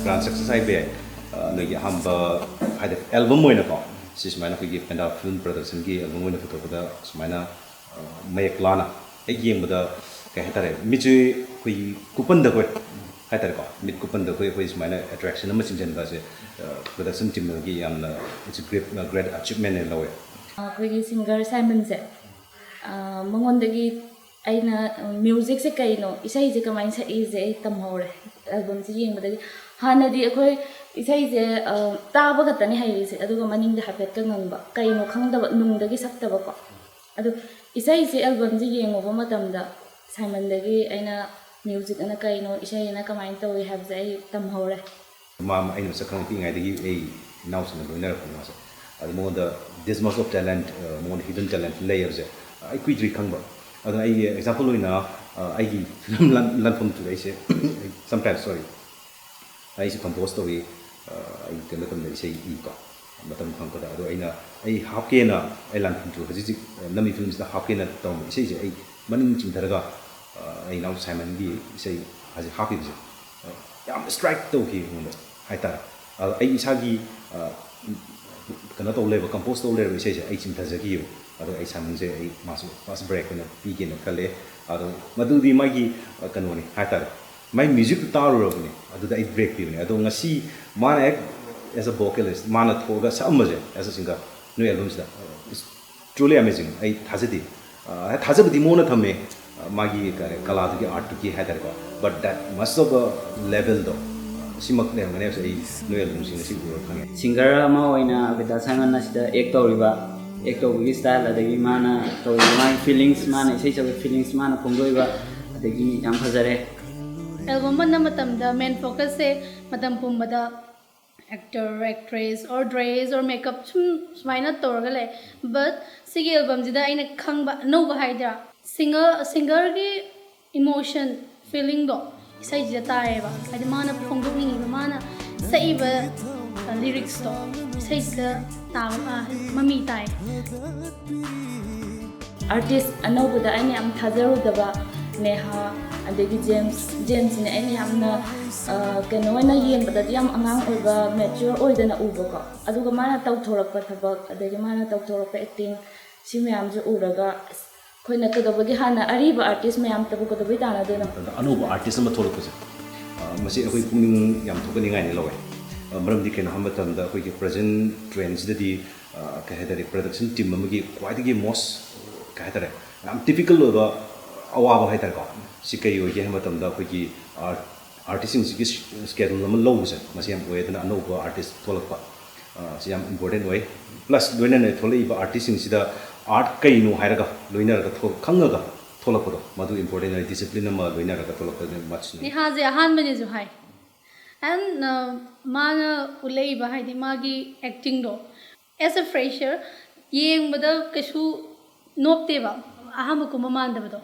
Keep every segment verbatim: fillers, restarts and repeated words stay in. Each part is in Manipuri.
ꯒ꯭ꯔꯥꯟ ꯁꯛꯁꯦꯁ ꯍꯥꯏꯕ ꯌꯥꯏ꯫ ꯑ, ꯅꯣꯏꯒꯤ ꯑꯍꯥꯟꯕ ꯍꯥꯏꯗꯤ ꯑꯦꯜꯕꯝ ꯑꯣꯏꯅꯀꯣ, ꯁꯤ ꯁꯨꯃꯥꯏꯅ ꯑꯩꯈꯣꯏꯒꯤ ꯄꯦꯟꯗꯥ ꯐꯤꯜꯝ ꯄ꯭ꯔꯗꯛꯁꯟꯒꯤ ꯑꯦꯜꯕꯝ ꯑꯣꯏꯅ ꯄꯨꯊꯣꯛꯄꯗ ꯁꯨꯃꯥꯏꯅ, ꯑ, ꯃꯌꯦꯛ ꯂꯥꯅ ꯍꯦꯛ ꯌꯦꯡꯕꯗ ꯀꯩ ꯍꯥꯏꯇꯥꯔꯦ, ꯃꯤꯠꯁꯦ ꯑꯩꯈꯣꯏꯒꯤ ꯀꯨꯞꯄꯟꯗ ꯑꯩꯈꯣꯏ ꯍꯥꯏꯇꯥꯔꯦꯀꯣ, ꯃꯤꯠ ꯀꯨꯞꯄꯟꯗ ꯑꯩꯈꯣꯏ, ꯑꯩꯈꯣꯏ ꯁꯨꯃꯥꯏꯅ ꯑꯦꯇ꯭ꯔꯦꯛꯁꯟ ꯑꯃ ꯆꯤꯡꯁꯤꯟꯕ ꯑꯁꯦ, ꯑ, ꯄ꯭ꯔꯗꯛꯁꯟ ꯇꯤꯝꯗꯒꯤ ꯌꯥꯝꯅ it's a great, great achievement ꯂꯧꯋꯦ꯫ ꯑꯩꯈꯣꯏꯒꯤ ꯁꯤꯡꯒꯔ ꯁꯥꯏꯃꯟꯁꯦ, ꯑ, ꯃꯉꯣꯟꯗꯒꯤ ꯑꯩꯅ, ꯑ, ꯃ꯭ꯌꯨꯖꯤꯛꯁꯦ ꯀꯩꯅꯣ, ꯏꯁꯩꯁꯦ ꯀꯃꯥꯏꯅ ꯁꯛꯏꯁꯦ ꯑꯩ ꯇꯝꯍꯧꯔꯦ ꯑꯦꯜꯕꯝꯁꯦ ꯌꯦꯡꯕꯗꯒꯤ꯫ ꯍꯥꯟꯅꯗꯤ ꯑꯩꯈꯣꯏ ꯏꯁꯩꯁꯦ, ꯑ, ꯇꯥꯕ ꯈꯛꯇꯅꯦ ꯍꯩꯔꯤꯁꯦ, ꯑꯗꯨꯒ ꯃꯅꯤꯡꯗ ꯍꯥꯏꯐꯦꯠꯀ ꯉꯪꯕ, ꯀꯩꯅꯣ ꯈꯪꯗꯕ, ꯅꯨꯡꯗꯒꯤ ꯁꯛꯇꯕꯀꯣ꯫ ꯑꯗꯨ ꯏꯁꯩꯁꯦ ꯑꯦꯜꯕꯝꯁꯦ ꯌꯦꯡꯉꯨꯕ ꯃꯇꯝꯗ ꯁꯥꯏꯃꯟꯗꯒꯤ ꯑꯩꯅ ꯃ꯭ꯌꯨꯖꯤꯛ ꯑꯅ ꯀꯩꯅꯣ, ꯏꯁꯩ ꯑꯅ ꯀꯃꯥꯏꯅ ꯇꯧꯏ ꯍꯥꯏꯕꯁꯦ ꯑꯩ ꯇꯝꯍꯧꯔꯦ꯫ ꯃꯥ ꯑꯩꯅ ꯃꯁꯛ ꯈꯪꯉꯛꯄ ꯄꯤꯛꯏꯉꯩꯗꯒꯤ ꯑꯩ ꯏꯅꯥꯎꯁꯤꯡꯅ ꯂꯣꯏꯅꯔꯛꯄꯅꯤ ꯃꯥꯁꯦ꯫ ꯑꯗꯨ ꯃꯉꯣꯟꯗ this much of talent, ꯑ, ꯃꯉꯣꯟꯗ hidden talent ꯂꯩ ꯍꯥꯏꯕꯁꯦ ꯑꯩ ꯀꯨꯏꯗ꯭ꯔꯤ ꯈꯪꯕ꯫ ꯑꯗꯨꯅ ꯑꯩꯒꯤ ꯑꯦꯛꯖꯥꯝꯄꯜ ꯑꯣꯏꯅ, ꯑ, ꯑꯩꯒꯤ ꯐꯤꯂꯝ ꯂꯥꯟ-, ꯂꯥꯟꯐꯝ ꯊꯣꯛꯂꯛꯏꯁꯦ, sometimes, sorry, ꯑꯩꯁꯨ ꯀꯝꯄꯣꯁ ꯇꯧꯏ, ꯑ, ꯑꯩ ꯀꯩꯅꯣ ꯃꯇꯝꯗ ꯏꯁꯩ ꯏꯀꯣ, ꯃꯇꯝ ꯐꯪꯉꯛꯄꯗ꯫ ꯑꯗꯣ ꯑꯩꯅ, ꯑꯩ ꯍꯥꯞꯀꯦꯅ, ꯑꯩ ꯂꯥꯟꯐꯝ ꯊꯣꯛ ꯍꯧꯖꯤꯛ ꯍꯧꯖꯤꯛ, ꯑ, ꯅꯝꯃꯤ ꯐꯤꯂꯝꯁꯤꯗ ꯍꯥꯞꯀꯦꯅ ꯇꯧꯔꯝꯕ ꯏꯁꯩꯁꯦ ꯑꯩ ꯃꯅꯤꯡ ꯆꯤꯡꯊꯔꯒ, ꯑ, ꯑꯩ ꯏꯅꯥꯎ ꯁꯥꯏꯃꯟꯒꯤ ꯏꯁꯩ ꯍꯧꯖꯤꯛ ꯍꯥꯞꯈꯤꯕꯁꯦ, ꯑ, ꯌꯥꯝ ꯁ꯭ꯇ꯭ꯔꯥꯏꯛ ꯇꯧꯈꯤ ꯑꯩꯉꯣꯟꯗ ꯍꯥꯏꯇꯥꯔꯦ꯫ ꯑꯗꯣ ꯑꯩ ꯏꯁꯥꯒꯤ, ꯑ, ꯀꯩꯅꯣ ꯇꯧ ꯂꯩꯕ, ꯀꯝꯄꯣꯁ ꯇꯧ ꯂꯩꯔꯕ ꯏꯁꯩꯁꯦ ꯑꯩ ꯆꯤꯡꯊꯖꯈꯤꯑꯕ꯫ ꯑꯗꯣ ꯑꯩ ꯁꯥꯏꯃꯟꯁꯦ ꯑꯩ ꯃꯥꯁꯨ ꯐꯥꯔꯁ ꯕ꯭ꯔꯦꯛ ꯑꯣꯏꯅ ꯄꯤꯒꯦꯅ ꯈꯜꯂꯦ꯫ ꯑꯗꯣ ꯃꯗꯨꯗꯤ ꯃꯥꯒꯤ, ꯑ, ꯀꯩꯅꯣꯅꯤ ꯍꯥꯏꯇꯥꯔꯦ, ꯃꯥꯏ ꯃ꯭ꯌꯨꯖꯤꯛꯇꯨ ꯇꯥꯔꯨꯔꯕꯅꯦ, ꯑꯗꯨꯗ ꯑꯩ ꯕ꯭ꯔꯦꯛ ꯄꯤꯕꯅꯦ꯫ ꯑꯗꯣ ꯉꯁꯤ ꯃꯥꯅ ꯍꯦꯛ as a vocalist ꯃꯥꯅ ꯊꯣꯛꯑꯒ ꯁꯛꯑꯝꯕꯁꯦ as a singer ꯅꯣꯏ ꯑꯦꯜꯕꯝꯁꯤꯗ, it's truly amazing꯫ ꯑꯩ ꯊꯥꯖꯗꯦ꯫ ꯑ, ꯊꯥꯖꯕꯗꯤ ꯃꯉꯣꯟꯗ ꯊꯝꯃꯦ, ꯑ, ꯃꯥꯒꯤ ꯀꯔꯤ, ꯀꯂꯥꯗꯨꯒꯤ, ꯑꯥꯔꯠꯇꯨꯒꯤ ꯍꯥꯏꯇꯥꯔꯦꯀꯣ, but that much of a levelꯗꯣ, ꯑ, ꯁꯤꯃꯛ ꯂꯩꯔꯝꯒꯅꯤ ꯍꯥꯏꯕꯁꯦ ꯑꯩ ꯅꯣꯏ ꯑꯦꯜꯕꯝꯁꯤꯡ ꯉꯁꯤ ꯎꯔꯒ ꯈꯪꯉꯦ꯫ ꯁꯤꯡꯒꯔ ꯑꯃ ꯑꯣꯏꯅ ꯑꯕꯤꯇꯥ ꯁꯥꯏꯃꯟꯅ ꯁꯤꯗ ꯑꯦꯛ ꯇꯧꯔꯤꯕ, ꯑꯦꯛ ꯇꯧꯕꯒꯤ ꯁ꯭ꯇꯥꯏꯜ, ꯑꯗꯒꯤ ꯃꯥꯅ ꯇꯧꯔꯤꯕ ꯃꯥꯒꯤ ꯐꯤꯂꯤꯡꯁ, ꯃꯥꯅ ꯏꯁꯩ ꯁꯛꯄꯒꯤ ꯐꯤꯂꯤꯡꯁ ꯃꯥꯅ ꯐꯣꯡꯗꯣꯛꯏꯕ, ꯑꯗꯒꯤ ꯌꯥꯝ ꯐꯖꯔꯦ꯫ ꯑꯦꯜꯕꯝ ꯑꯃ ꯅꯝꯕ ꯃꯇꯝꯗ ꯃꯦꯟ ꯐꯣꯀꯁꯁꯦ ꯃꯇꯝ ꯄꯨꯝꯕꯗ actor, actress or dress or makeup ꯁꯨꯝ ꯁꯨꯃꯥꯏꯅ ꯇꯧꯔꯒ ꯂꯩ꯫ But ꯁꯤꯒꯤ ꯑꯦꯜꯕꯝꯁꯤꯗ ꯑꯩꯅ ꯈꯪꯕ ꯑꯅꯧꯕ ꯍꯥꯏꯗ꯭ꯔꯥ, ꯁꯤꯡꯒꯔ, ꯁꯤꯡꯒꯔꯒꯤ ꯏꯃꯣꯁꯟ, ꯐꯤꯂꯤꯡꯗꯣ ꯏꯁꯩꯁꯤꯗ ꯇꯥꯏꯌꯦꯕ꯫ ꯍꯥꯏꯗꯤ ꯃꯥꯅ ꯐꯣꯡꯗꯣꯛꯅꯤꯡꯉꯤꯕ, ꯃꯥꯅ ꯁꯛꯏꯕ, ꯑ, ꯂꯤꯔꯤꯛꯁꯇꯣ ꯏꯁꯩꯁꯤꯗ ꯇꯥꯕ, ꯑ, ꯃꯃꯤ ꯇꯥꯏ꯫ ꯑꯥꯔꯇꯤꯁ ꯑꯅꯧꯕꯗ ꯑꯩꯅ ꯌꯥꯝ ꯊꯥꯖꯔꯨꯗꯕ ꯅꯦꯍꯥ, ꯑꯗꯒꯤ ꯖꯦꯝꯁ꯫ ꯖꯦꯝꯁꯁꯤꯅ ꯑꯩꯅ ꯌꯥꯝꯅ, ꯑ, ꯀꯩꯅꯣ ꯑꯣꯏꯅ ꯌꯦꯡꯕꯗꯗꯤ ꯌꯥꯝ ꯑꯉꯥꯡ ꯑꯣꯏꯕ, ꯃꯦꯆ꯭ꯌꯣꯔ ꯑꯣꯏꯗꯅ ꯎꯕꯀꯣ꯫ ꯑꯗꯨꯒ ꯃꯥꯅ ꯇꯧꯊꯣꯔꯛꯄ ꯊꯕꯛ, ꯑꯗꯒꯤ ꯃꯥꯅ ꯇꯧꯊꯣꯔꯛꯄ ꯑꯦꯛꯇꯤꯡ, ꯁꯤ ꯃꯌꯥꯝꯁꯦ ꯎꯔꯒ, ꯑꯁ, ꯑꯩꯈꯣꯏꯅ ꯀꯩꯗꯧꯕꯒꯤ ꯍꯥꯟꯅ ꯑꯔꯤꯕ ꯑꯥꯔꯇꯤꯁ ꯃꯌꯥꯝꯇꯕꯨ ꯀꯩꯗꯧꯕꯩ ꯇꯥꯟꯅꯗꯣꯏꯅꯣ? ꯑꯗ ꯑꯅꯧꯕ ꯑꯥꯔꯇꯤꯁ ꯑꯃ ꯊꯣꯛꯂꯛꯄꯁꯦ, ꯑ, ꯃꯁꯤ ꯑꯩꯈꯣꯏ ꯄꯨꯛꯅꯤꯡ ꯌꯥꯝ ꯊꯧꯒꯠꯅꯤꯡꯉꯥꯏꯅꯤ ꯂꯧꯋꯦ꯫ ꯑ, ꯃꯔꯝꯗꯤ ꯀꯩꯅꯣ ꯍꯥꯏꯕ ꯃꯇꯝꯗ ꯑꯩꯈꯣꯏꯒꯤ ꯄ꯭ꯔꯖꯦꯟ ꯇ꯭ꯔꯦꯟꯁꯤꯗꯗꯤ, ꯑ, ꯀꯩ ꯍꯥꯏꯇꯥꯔꯦ, ꯄ꯭ꯔꯗꯛꯁꯟ ꯇꯤꯝ ꯑꯃꯒꯤ ꯈ꯭ꯋꯥꯏꯗꯒꯤ ꯃꯣꯁ, ꯀꯩ ꯍꯥꯏꯇꯥꯔꯦ, ꯌꯥꯝ ꯇꯤꯄꯤꯀꯦꯜ ꯑꯣꯏꯕ ꯑꯋꯥꯕ ꯍꯥꯏꯇꯥꯔꯦꯀꯣ꯫ ꯁꯤ ꯀꯩ ꯑꯣꯏꯒꯦ ꯍꯥꯏꯕ ꯃꯇꯝꯗ ꯑꯩꯈꯣꯏꯒꯤ ꯑꯥꯔ-, ꯑꯥꯔꯇꯤꯁꯁꯤꯡꯁꯤꯒꯤ ꯁ꯭ꯀꯦꯗꯨꯜ ꯑꯃ ꯂꯧꯕꯁꯦ, ꯃꯁꯤ ꯌꯥꯝ ꯑꯣꯏ꯫ ꯑꯗꯨꯅ ꯑꯅꯧꯕ ꯑꯥꯔꯇꯤꯁ ꯊꯣꯛꯂꯛꯄ, ꯑ, ꯁꯤ ꯌꯥꯝ ꯏꯝꯄꯣꯔꯇꯦꯟ ꯑꯣꯏ꯫ ꯄ꯭ꯂꯁ ꯂꯣꯏꯅꯅ ꯊꯣꯛꯂꯛꯏꯕ ꯑꯥꯔꯇꯤꯁꯁꯤꯡꯁꯤꯗ ꯑꯥꯔꯠ ꯀꯩꯅꯣ ꯍꯥꯏꯔꯒ ꯂꯣꯏꯅꯔꯒ ꯊꯣꯛ-, ꯈꯪꯉꯒ ꯊꯣꯛꯂꯛꯄꯗꯣ, ꯃꯗꯨ ꯏꯝꯄꯣꯔꯇꯦꯟ ꯑꯣꯏ꯫ ꯗꯤꯁꯤꯄ꯭ꯂꯤꯟ ꯑꯃ ꯂꯣꯏꯅꯔꯒ ꯊꯣꯛꯂꯛꯄꯗꯨ ꯃꯁꯤꯅꯤ꯫ ꯅꯦꯍꯥꯁꯦ ꯑꯍꯥꯟꯕꯅꯦꯁꯨ ꯍꯥꯏ꯫ ꯑꯦꯟ ꯃꯥꯅ ꯎꯠꯂꯛꯏꯕ, ꯍꯥꯏꯗꯤ ꯃꯥꯒꯤ ꯑꯦꯛꯇꯤꯡꯗꯣ, ꯑꯦꯁ ꯑꯦ ꯐ꯭ꯔꯦꯁꯔ ꯌꯦꯡꯕꯗ ꯀꯩꯁꯨ ꯅꯣꯞꯇꯦꯕ, ꯑꯍꯥꯟꯕ ꯀꯨꯝꯕ ꯃꯥꯟꯗꯕꯗꯣ꯫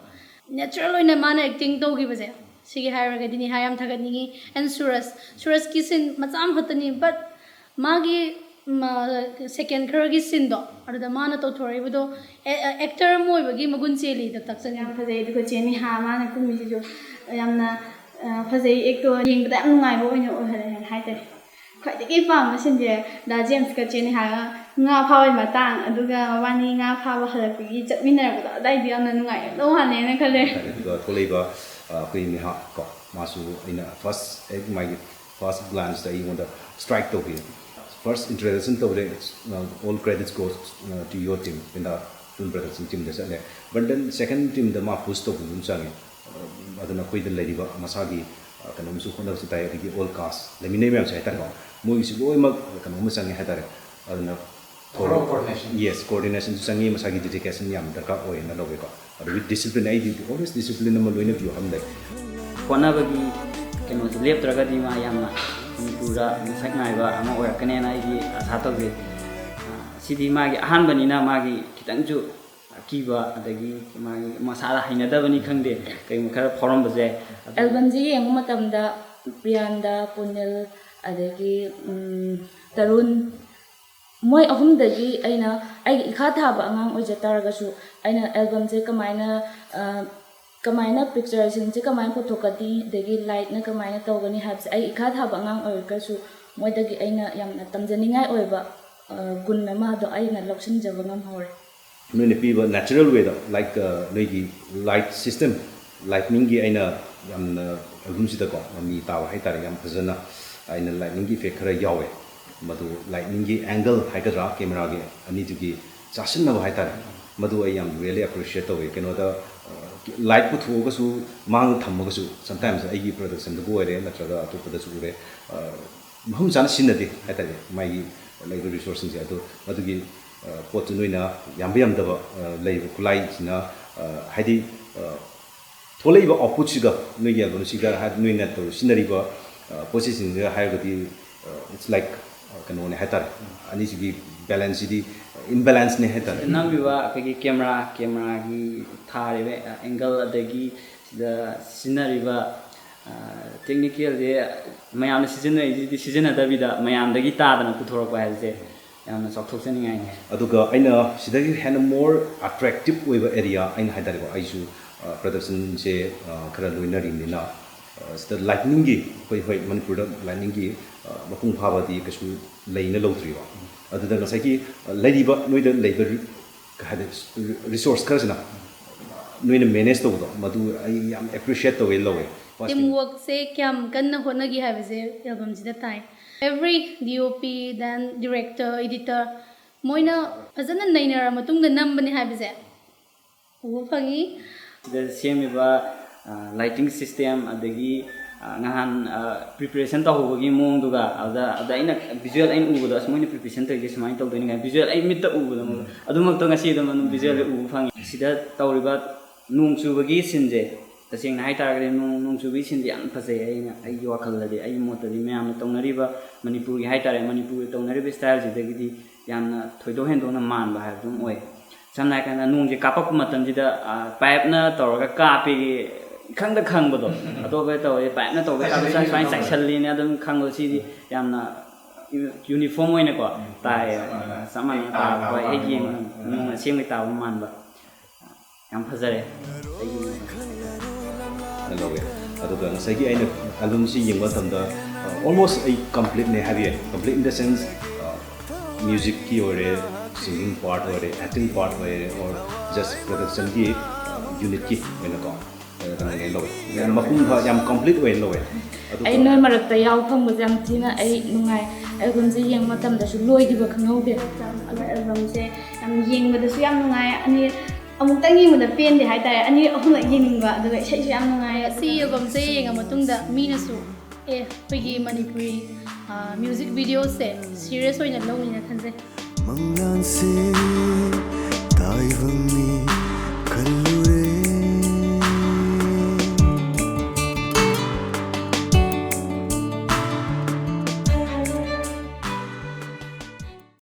ꯅꯦꯆꯔꯦꯜ ꯑꯣꯏꯅ ꯃꯥꯅ ꯑꯦꯛꯇꯤꯡ ꯇꯧꯈꯤꯕꯁꯦ, ꯁꯤꯒꯤ ꯍꯥꯏꯔꯒꯗꯤ ꯅꯦꯍꯥ ꯌꯥꯝ ꯊꯥꯒꯠꯅꯤꯡꯉꯤ꯫ ꯑꯦꯟ ꯁꯨꯔꯖ, ꯁꯨꯔꯖꯀꯤ ꯁꯤꯟ ꯃꯆꯥ ꯑꯃꯈꯛꯇꯅꯤ, ꯕꯠ ꯃꯥꯒꯤ ꯁꯦꯀꯦꯟ ꯈꯔꯒꯤ ꯁꯤꯟꯗꯣ, ꯑꯗꯨꯗ ꯃꯥꯅ ꯇꯧꯊꯣꯔꯛꯏꯕꯗꯣ ꯑꯦꯛꯇꯔ ꯑꯃ ꯑꯣꯏꯕꯒꯤ ꯃꯒꯨꯟ ꯆꯦꯜꯂꯤꯗ ꯇꯥꯛꯆꯅꯤꯡꯉꯤ꯫ ꯌꯥꯝ ꯐꯖꯩ꯫ ꯑꯗꯨꯒ ꯆꯦ ꯅꯦꯍꯥ ꯃꯥꯅ ꯀꯨꯝꯃꯤꯁꯤꯁꯨ ꯌꯥꯝꯅ, ꯑ, ꯐꯖꯩ꯫ ꯑꯦꯛꯇꯣ ꯌꯦꯡꯕꯗ ꯌꯥꯝ ꯅꯨꯡꯉꯥꯏꯕ ꯑꯣꯏꯅ ꯑꯣꯏꯍꯜꯂꯦ ꯍꯥꯏꯅ ꯍꯥꯏꯇꯥꯔꯦ꯫ ꯈ꯭ꯋꯥꯏꯗꯒꯤ ꯄꯥꯝꯕ ꯁꯤꯟꯁꯦ ꯗꯥ ꯖꯦꯝꯁꯀ ꯆꯦ ꯅꯦꯍꯥꯒ ꯉꯥ ꯐꯥꯕꯒꯤ ꯃꯇꯥꯡ, ꯑꯗꯨꯒ ꯃꯕꯥꯅꯤ ꯉꯥ ꯐꯥꯕ ꯍꯜꯂꯛꯄꯒꯤ ꯆꯠꯃꯤꯟꯅꯔꯛꯄꯗꯣ, ꯑꯗꯥꯏꯗꯤ ꯌꯥꯝꯅ ꯅꯨꯡꯉꯥꯏꯔꯝꯗꯧ ꯃꯥꯜꯂꯦꯅ ꯈꯜꯂꯦ꯫ ꯑꯗꯨꯒ ꯊꯣꯛꯂꯛꯏꯕ, ꯑ, ꯑꯩꯈꯣꯏ ꯅꯦꯍꯥ ꯀꯣ, ꯃꯥꯁꯨ ꯑꯩꯅ ꯐꯥꯔꯁ ꯍꯦꯛ ꯃꯥꯒꯤ ꯐꯥꯔꯁ ꯒ꯭ꯂꯥꯟꯁꯇ ꯑꯩꯉꯣꯟꯗ ꯁ꯭ꯇ꯭ꯔꯥꯏꯛ ꯇꯧꯈꯤ꯫ ꯐꯥꯔꯁ ꯏꯟꯇ꯭ꯔꯗꯛꯁꯟ ꯇꯧꯔꯦ, "All credits goes to your team" ꯏꯟꯗ ꯐꯤꯜꯝ ꯄ꯭ꯔꯗꯛꯁꯟ ꯇꯤꯝꯗ ꯆꯠꯂꯦ꯫ But then second teamꯗ ꯃꯥ ꯄꯨꯁ ꯇꯧꯕ ꯑꯗꯨꯝ ꯆꯪꯉꯦ꯫ ꯑꯗꯨꯅ ꯑꯩꯈꯣꯏꯗ ꯂꯩꯔꯤꯕ ꯃꯁꯥꯒꯤ, ꯑ, ꯀꯩꯅꯣꯝꯁꯨ ꯍꯣꯠꯅꯕꯁꯨ ꯇꯥꯏ, ꯑꯗꯒꯤ ꯑꯣꯜ ꯀꯥꯁ ꯂꯩꯃꯤꯟꯅꯩ ꯃꯌꯥꯝꯁꯦ ꯍꯥꯏꯇꯥꯔꯦꯀꯣ, ꯃꯣꯏꯒꯤꯁꯨ ꯂꯣꯏꯅꯃꯛ ꯀꯩꯅꯣꯝꯃ ꯆꯪꯉꯦ ꯍꯥꯏꯇꯥꯔꯦ꯫ ꯑꯗꯨꯅ Overall coordination. Yes, coordinationꯁꯨ ꯆꯪꯉꯤ, ꯃꯁꯥꯒꯤ dedication ꯌꯥꯝ ꯗꯔꯀꯥꯔ ꯑꯣꯏꯌꯦꯅ ꯂꯧꯋꯦꯀꯣ꯫ ꯑꯗꯨꯒꯤ ꯗꯤꯁꯤꯄ꯭ꯂꯤꯟ, ꯑꯩꯗꯤ always ꯗꯤꯁꯤꯄ꯭ꯂꯤꯟ ꯑꯃ ꯂꯣꯏꯅ ꯄꯤꯌꯨ ꯍꯥꯏꯕ ꯂꯩ꯫ ꯍꯣꯠꯅꯕꯒꯤ ꯀꯩꯅꯣꯁꯦ ꯂꯦꯞꯇ꯭ꯔꯒꯗꯤ ꯃꯥ ꯌꯥꯝꯅ ꯃꯅꯤꯄꯨꯔꯗ ꯃꯁꯛ ꯅꯥꯏꯕ ꯑꯃ ꯑꯣꯏꯔꯛꯀꯅꯦꯅ ꯑꯩꯗꯤ ꯑꯁꯥ ꯇꯧꯖꯩ꯫ ꯑ, ꯁꯤꯗꯤ ꯃꯥꯒꯤ ꯑꯍꯥꯟꯕꯅꯤꯅ ꯃꯥꯒꯤ ꯈꯤꯇꯪꯁꯨ ꯑꯀꯤꯕ, ꯑꯗꯒꯤ ꯃꯥꯒꯤ ꯃꯁꯥꯗ ꯍꯩꯅꯗꯕꯅꯤ ꯈꯪꯗꯦ, ꯀꯩꯒꯨꯝꯕ ꯈꯔ ꯐꯥꯎꯔꯝꯕꯁꯨ ꯌꯥꯏ꯫ ꯑꯗꯨ ꯑꯦꯜꯕꯝꯁꯦ ꯌꯦꯡꯕ ꯃꯇꯝꯗ ꯄ꯭ꯔꯤꯌꯥꯟꯗ, ꯄꯨꯅꯤꯜ, ꯑꯗꯒꯤ, ꯎꯝ, ꯇꯔꯨꯟ, ꯃꯣꯏ ꯑꯍꯨꯝꯗꯒꯤ ꯑꯩꯅ, ꯑꯩꯒꯤ ꯏꯈꯥ ꯊꯥꯕ ꯑꯉꯥꯡ ꯑꯣꯏꯖ ꯇꯥꯔꯒꯁꯨ, ꯑꯩꯅ ꯑꯦꯜꯕꯝꯁꯦ ꯀꯃꯥꯏꯅ, ꯑ, ꯀꯃꯥꯏꯅ ꯄꯤꯛꯆꯔꯁꯤꯡꯁꯦ ꯀꯃꯥꯏꯅ ꯄꯨꯊꯣꯛꯀꯅꯤ, ꯑꯗꯒꯤ ꯂꯥꯏꯠꯅ ꯀꯃꯥꯏꯅ ꯇꯧꯒꯅꯤ ꯍꯥꯏꯕꯁꯦ ꯑꯩ ꯏꯈꯥ ꯊꯥꯕ ꯑꯉꯥꯡ ꯑꯣꯏꯔꯒꯁꯨ ꯃꯣꯏꯗꯒꯤ ꯑꯩꯅ ꯌꯥꯝꯅ ꯇꯝꯖꯅꯤꯡꯉꯥꯏ ꯑꯣꯏꯕ, ꯑ, ꯒꯨꯟ ꯑꯃꯗꯣ ꯑꯩꯅ ꯂꯧꯁꯤꯟꯖꯕ ꯉꯝꯍꯧꯔꯦ꯫ ꯅꯣꯏꯅ ꯄꯤꯕ natural way ꯗ, like, ꯑ, ꯅꯣꯏꯒꯤ light system, lightning ꯒꯤ ꯑꯩꯅ ꯌꯥꯝꯅ album ꯁꯤꯗꯀꯣ ꯃꯃꯤ ꯇꯥꯕ ꯍꯥꯏꯇꯥꯔꯦ, ꯌꯥꯝ ꯐꯖꯅ ꯑꯩꯅ lightning ꯒꯤ effect ꯈꯔ ꯌꯥꯎꯋꯦ꯫ ꯃꯗꯨ lightning ꯒꯤ angle ꯍꯥꯏꯒꯗ꯭ꯔꯥ, camera ꯒꯤ ꯑꯅꯤꯗꯨꯒꯤ ꯆꯥꯁꯤꯟꯅꯕ ꯍꯥꯏꯇꯥꯔꯦ, ꯃꯗꯨ ꯑꯩ ꯌꯥꯝ really appreciate ꯇꯧꯋꯦ꯫ ꯀꯩꯅꯣꯗ, ꯑ, light ꯄꯨꯊꯣꯛꯑꯒꯁꯨ ꯃꯥꯡꯗ ꯊꯝꯃꯒꯁꯨ sometimes ꯑꯩꯒꯤ production ꯗꯕꯨ ꯑꯣꯏꯔꯦ ꯅꯠꯇ꯭ꯔꯒ ꯑꯇꯣꯞꯄꯗꯁꯨ ꯎꯔꯦ, ꯑ, ꯃꯐꯝ ꯆꯥꯅ ꯁꯤꯖꯤꯟꯅꯗꯦ ꯍꯥꯏꯇꯥꯔꯦ ꯃꯥꯒꯤ ꯂꯩꯔꯤꯕ resource ꯁꯤꯡꯁꯦ꯫ ꯑꯗꯣ ꯃꯗꯨꯒꯤ, ꯑ, ꯄꯣꯠꯇꯨ ꯅꯣꯏꯅ ꯌꯥꯝꯕ ꯌꯥꯝꯗꯕ, ꯑ, ꯂꯩꯔꯤꯕ ꯈꯨꯠꯂꯥꯏꯁꯤꯅ, ꯑ, ꯍꯥꯏꯗꯤ, ꯑ, ꯊꯣꯛꯂꯛꯏꯕ output ꯁꯤꯒ ꯅꯣꯏꯒꯤ album ꯁꯤꯒ ꯍꯥꯏ-, ꯅꯣꯏꯅ ꯇꯧ-, ꯁꯤꯖꯤꯟꯅꯔꯤꯕ, ꯑ, ꯄꯣꯠꯆꯩꯁꯤꯡꯁꯤꯒ ꯍꯥꯏꯔꯒꯗꯤ, ꯑ, it's like, ꯑ, ꯀꯩꯅꯣꯅꯦ ꯍꯥꯏꯇꯥꯔꯦ, ꯑꯅꯤꯁꯤꯒꯤ balance ꯁꯤꯗꯤ imbalance ꯅꯦ ꯍꯥꯏꯇꯥꯔꯦ꯫ ꯅꯝꯃꯤꯕ ꯑꯩꯈꯣꯏꯒꯤ camera, camera ꯒꯤ ꯊꯥꯔꯤꯕ angle ꯑꯗꯒꯤ ꯁꯤꯗ ꯁꯤꯖꯤꯟꯅꯔꯤꯕ, ꯑ, technical ꯁꯦ ꯃꯌꯥꯝꯅ ꯁꯤꯖꯤꯟꯅꯔꯤꯁꯤꯗꯤ ꯁꯤꯖꯤꯟꯅꯗꯕꯤꯗ ꯃꯌꯥꯝꯗꯒꯤ ꯇꯥꯗꯅ ꯄꯨꯊꯣꯔꯛꯄ ꯍꯥꯏꯕꯁꯦ ꯌꯥꯝꯅ ꯆꯥꯎꯊꯣꯛꯆꯅꯤꯡꯉꯥꯏꯅꯤ꯫ ꯑꯗꯨꯒ ꯑꯩꯅ ꯁꯤꯗꯒꯤ ꯍꯦꯟꯅ more attractive ꯑꯣꯏꯕ area ꯑꯩꯅ ꯍꯥꯏꯇꯥꯔꯦꯀꯣ, ꯑꯩꯁꯨ, ꯑ, production ꯁꯦ, ꯑ, ꯈꯔ ꯂꯣꯏꯅꯔꯤꯕꯅꯤꯅ, ꯑ, ꯁꯤꯗ lightning ꯒꯤ, ꯑꯩꯈꯣꯏ, ꯍꯣꯏ, ꯃꯅꯤꯄꯨꯔꯗ lightning ꯒꯤ, ꯑ, ꯃꯄꯨꯡ ꯐꯥꯕꯗꯤ ꯀꯩꯁꯨ ꯂꯩꯅ ꯂꯧꯗ꯭ꯔꯤꯕ꯫ ꯑꯗꯨꯗ ꯉꯁꯥꯏꯒꯤ, ꯑ, ꯂꯩꯔꯤꯕ ꯅꯣꯏꯗ ꯂꯩꯕ ꯔꯤ-, ꯀꯩ ꯍꯥꯏꯗꯤ, resource ꯈꯔꯁꯤꯅ ꯅꯣꯏꯅ manage ꯇꯧꯕꯗꯣ ꯃꯗꯨ ꯑꯩ ꯌꯥꯝ appreciate ꯇꯧꯋꯦ, ꯂꯧꯋꯦ꯫ First thing꯫ Teamwork ꯁꯦ ꯀꯌꯥꯝ ꯀꯟꯅ ꯍꯣꯠꯅꯒꯦ ꯍꯥꯏꯕꯁꯦ album ꯁꯤꯗ ꯇꯥꯏ꯫ Every D O P, then director, editor, ꯃꯣꯏꯅ ꯐꯖꯅ ꯅꯩꯅꯔ ꯃꯇꯨꯡꯗ ꯅꯝꯕꯅꯦ ꯍꯥꯏꯕꯁꯦ ꯎꯕ ꯐꯪꯉꯤ꯫ ꯁꯤꯗ ꯁꯦꯝꯃꯤꯕ, ꯑ, lighting system ꯑꯗꯒꯤ, ꯑ, ꯅꯍꯥꯟ, ꯑ, preparation ꯇꯧꯍꯧꯕꯒꯤ ꯃꯑꯣꯡꯗꯨꯒ ꯑꯗꯨꯗ, ꯑꯗ ꯑꯩꯅ visual ꯑꯩꯅ ꯎꯕꯗꯣ, "ꯑꯁ, ꯃꯣꯏꯅ preparation ꯇꯧꯔꯤꯁꯦ ꯁꯨꯃꯥꯏꯅ ꯇꯧꯗꯣꯏꯅꯤ" ꯀꯥꯏꯅ visual ꯑꯩ ꯃꯤꯠꯇ ꯎꯕꯗꯣ ꯑꯗꯨꯃꯛꯇꯣ ꯉꯁꯤ ꯑꯗꯨꯝ ꯑꯗꯨꯝ visual ꯎꯕ ꯐꯪꯉꯤ꯫ ꯁꯤꯗ ꯇꯧꯔꯤꯕ ꯅꯣꯡ ꯆꯨꯕꯒꯤ scene ꯁꯦ, ꯇꯁꯦꯡꯅ ꯍꯥꯏꯇꯥꯔꯒꯗꯤ ꯅꯣꯡ, ꯅꯣꯡ ꯆꯨꯕꯒꯤ scene ꯗꯤ ꯌꯥꯝ ꯐꯖꯩ꯫ ꯑꯩꯅ, ꯑꯩꯒꯤ ꯋꯥꯈꯜꯗꯗꯤ, ꯑꯩꯒꯤ ꯃꯣꯠꯇꯗꯤ ꯃꯌꯥꯝꯅ ꯇꯧꯅꯔꯤꯕ, ꯃꯅꯤꯄꯨꯔꯒꯤ ꯍꯥꯏꯇꯥꯔꯦ, ꯃꯅꯤꯄꯨꯔꯒꯤ ꯇꯧꯅꯔꯤꯕ style ꯁꯤꯗꯒꯤꯗꯤ ꯌꯥꯝꯅ ꯊꯣꯏꯗꯣꯛ ꯍꯦꯟꯗꯣꯛꯅ ꯃꯥꯟꯕ ꯍꯥꯏꯕꯗꯨꯝ ꯑꯣꯏ꯫ ꯁꯝꯅ ꯍꯥꯏꯔꯀꯥꯟꯗ ꯅꯣꯡꯁꯦ ꯀꯥꯞꯄꯛꯄ ꯃꯇꯝꯁꯤꯗ, ꯑ, pipe ꯅ ꯇꯧꯔꯒ ꯀꯥꯞꯄꯦꯒꯤ ꯏꯈꯪꯗ ꯈꯪꯕꯗꯣ, ꯑꯇꯣꯞꯄ ꯇꯧꯔꯗꯤ pipe ꯅ ꯇꯧꯕ ꯀꯥꯞꯄ ꯁꯨꯃꯥꯏꯅ, ꯁꯨꯃꯥꯏꯅ ꯆꯥꯏꯁꯜꯂꯤꯅꯦ ꯑꯗꯨꯝ ꯈꯪꯕꯗꯣ, ꯁꯤꯗꯤ ꯌꯥꯝꯅ uniform ꯑꯣꯏꯅꯀꯣ ꯇꯥꯏꯌꯦ꯫ ꯆꯞ ꯃꯥꯟꯅꯅ ꯇꯥꯕ, ꯍꯣꯏ, ꯍꯦꯛ ꯌꯦꯡꯕ ꯅꯣꯡ ꯑꯁꯦꯡꯕꯩ ꯇꯥꯕ ꯃꯥꯟꯕ꯫ ꯌꯥꯝ ꯐꯖꯔꯦ꯫ ꯂꯧꯋꯦ꯫ ꯑꯗꯨꯒ ꯉꯁꯥꯏꯒꯤ ꯑꯩꯅ ꯑꯦꯜꯕꯝꯁꯤ ꯌꯦꯡꯕ ꯃꯇꯝꯗ ꯑꯣꯜꯃꯣꯁ ꯑꯩ ꯀꯝꯄ꯭ꯂꯤꯠꯅꯦ ꯍꯥꯏꯕ ꯌꯥꯏ꯫ Complete in the sense, ꯃ꯭ꯌꯨꯖꯤꯛꯀꯤ ꯑꯣꯏꯔꯦ, ꯁꯤꯡꯒꯤꯡ ꯄꯥꯔꯠ ꯑꯣꯏꯔꯦ, ꯑꯦꯛꯇꯤꯡ ꯄꯥꯔꯠ ꯑꯣꯏꯔꯦ, ꯑꯣꯔ ꯖꯁ ꯄ꯭ꯔꯗꯛꯁꯟꯒꯤ ꯌꯨꯅꯤꯠꯀꯤ ꯑꯣꯏꯅꯀꯣ, ꯀꯩꯅꯣ ꯂꯧꯋꯦ꯫ ꯌꯥꯝ ꯃꯄꯨꯡ ꯐꯥ, ꯌꯥꯝ ꯀꯝꯄ꯭ꯂꯤꯠ ꯑꯣꯏꯅ ꯂꯧꯋꯦ꯫ ꯑꯗꯨꯒ ꯑꯩ ꯅꯣꯏ ꯃꯔꯛꯇ ꯌꯥꯎ ꯐꯪꯕꯁꯦ ꯌꯥꯝ ꯊꯤꯅ ꯑꯩ ꯅꯨꯡꯉꯥꯏ꯫ ꯑꯦꯜꯕꯝꯁꯦ ꯌꯦꯡꯕ ꯃꯇꯝꯗꯁꯨ ꯂꯣꯏꯈꯤꯕ ꯈꯪꯍꯧꯗꯦ꯫ ꯑꯦꯜꯕꯝꯁꯦ ꯌꯥꯝ ꯌꯦꯡꯕꯗꯁꯨ ꯌꯥꯝ ꯅꯨꯡꯉꯥꯏ꯫ ꯑꯅꯤ ꯑꯃꯨꯛꯇꯪ ꯌꯦꯡꯕꯗ ꯄꯦꯟꯗꯦ ꯍꯥꯏꯇꯥꯔꯦ꯫ ꯑꯅꯤ ꯑꯍꯨꯝꯂꯛ ꯌꯦꯡꯅꯤꯡꯕ꯫ ꯑꯗꯨꯒ ꯏꯁꯩꯁꯨ ꯌꯥꯝ ꯅꯨꯡꯉꯥꯏ꯫ ꯁꯤ ꯑꯦꯜꯕꯝꯁꯦ ꯌꯦꯡꯉ ꯃꯇꯨꯡꯗ ꯃꯤꯅꯁꯨ ꯑꯦ ꯑꯩꯈꯣꯏꯒꯤ ꯃꯅꯤꯄꯨꯔꯤ ꯃ꯭ꯌꯨꯖꯤꯛ ꯚꯤꯗꯤꯑꯣꯁꯦ ꯁꯤꯔꯤꯌꯁ ꯑꯣꯏꯅ ꯂꯧꯅꯤꯅ ꯈꯟꯖꯩ꯫ ꯃꯪꯂꯥꯟꯁꯦ ꯇꯥꯏꯕꯪ ꯃꯤ